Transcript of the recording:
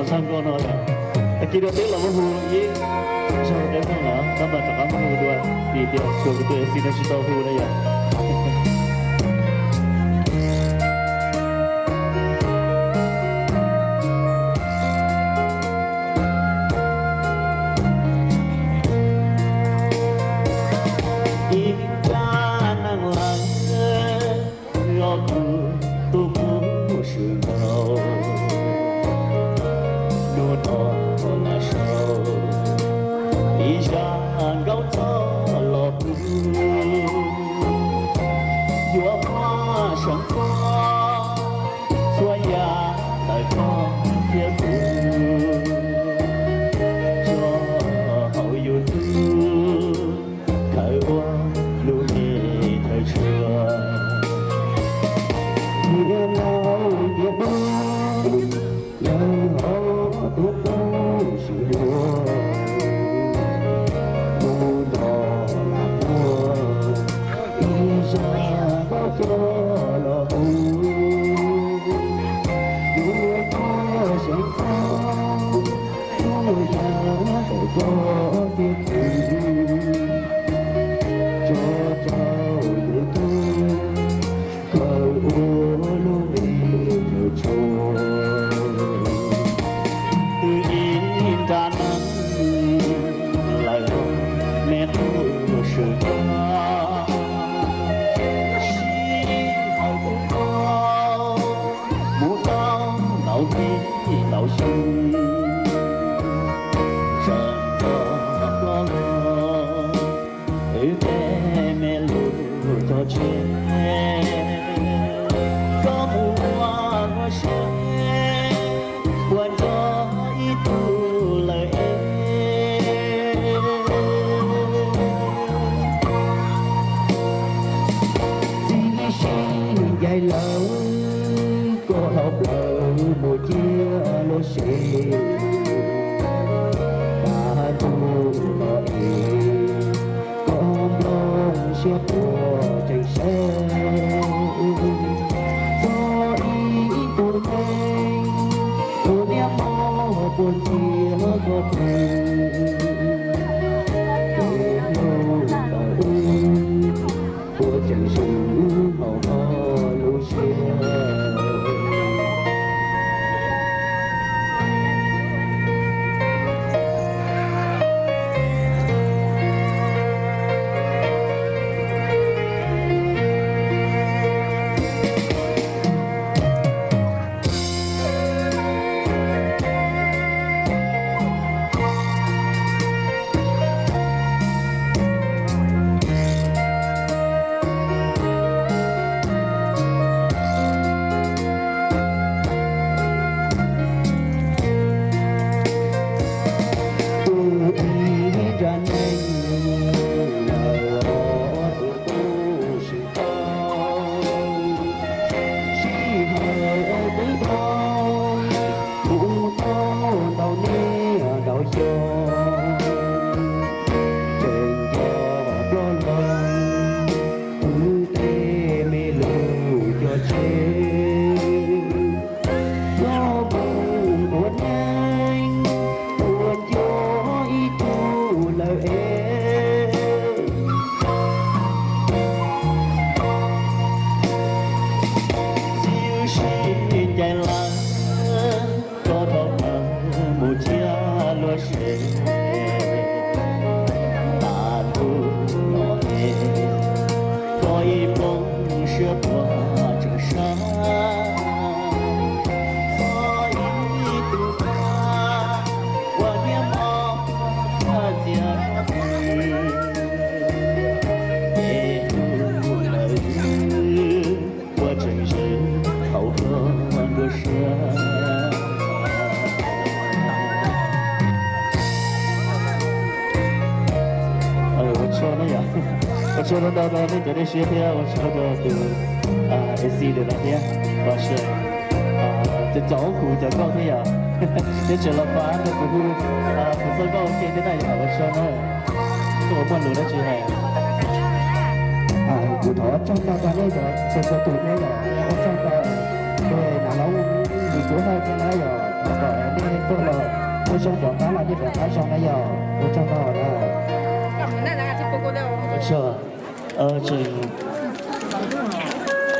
Txog nkaus no lawm, tag kis dua peb los muab hu ib zaug peb mloog lawm, tab mas rov qab muab hu dua, vim tias tsuas kuv tus MC no tsis tau hu na yom. Ib zaj neeg lawm, yog kuv tus kub swm nkaus, hnub no los sau ib zaj nkauj txoj los pub, yuav muab seev txog txhua yam ntawm koj thiab kuv, tso hauv YouTube khaws ua lub me chaw tshua. Niam laus niam dab, lawv ho tuav kub swm luag, hnub no lam muab ib zaj nkauj coj los pub, yuav muab seev txog txhua yam ntawm koj thiab kuv, tso rau YouTube khaws ua lub me chaw tshua. Twb ib nra neeg lawm, me tub swm koj, sij hawm koj mus tau ntaus tij ntaus xyoo, tseem txog hmo no wb tej me lus cog tseg, koj mus ua luag siab ua nco ib tug lawm es. Txiv sib ncaim lawm, koj dhau plaws mus cia luag sev, tas ntuj no es koj nplooj siab puas tseem sawv, txog ib tug neeg tus niag mob puas ntxhias koj pw, ces hnub ntawd wb puas tseem swm hauv koj lub siab. Tus ib nra neeg lawm, tus tub swm tau, sij hawm twb dhau, mus tau ntau niaj ntau xyoo, tseem nco ploj loo wb tej me lus cog tseg, koj mus ua neej ua nco ib tug lawm es. Txiv sib ncaim lawm, koj dhau plaws mus cia luag sev, tas ntuj no es koj ib nplooj siab puas tseem sawv, txog ib tug ua niag mob ntxhias koj pw, ces hnub ntawd wb puas tseem swm hauv koj lub siab. Ua tsaug na yom, ua tsaug ntau ntau rau nej cov dej siab thiab ua tsaug rau tus MC ntawm no thiab, los sis cov cov kuv cov nkauj thiab yom, nej tseem los pab rau kuv hu kuv txoj nkauj ua ke thiab na yom, ua tsaug na. Koj puas muaj lus dab tsi hais? Kuv thov ua tsaug ntau rau nej cov txhua txhua tus thiab yom, ua tsaug rau tus nam hlob Lis Kub Hawj thiab na yom, thov kom nej Tuaj los ua zoo rov qab los yeej rov qab zoo na yom, ua tsaug ntau na. Tseem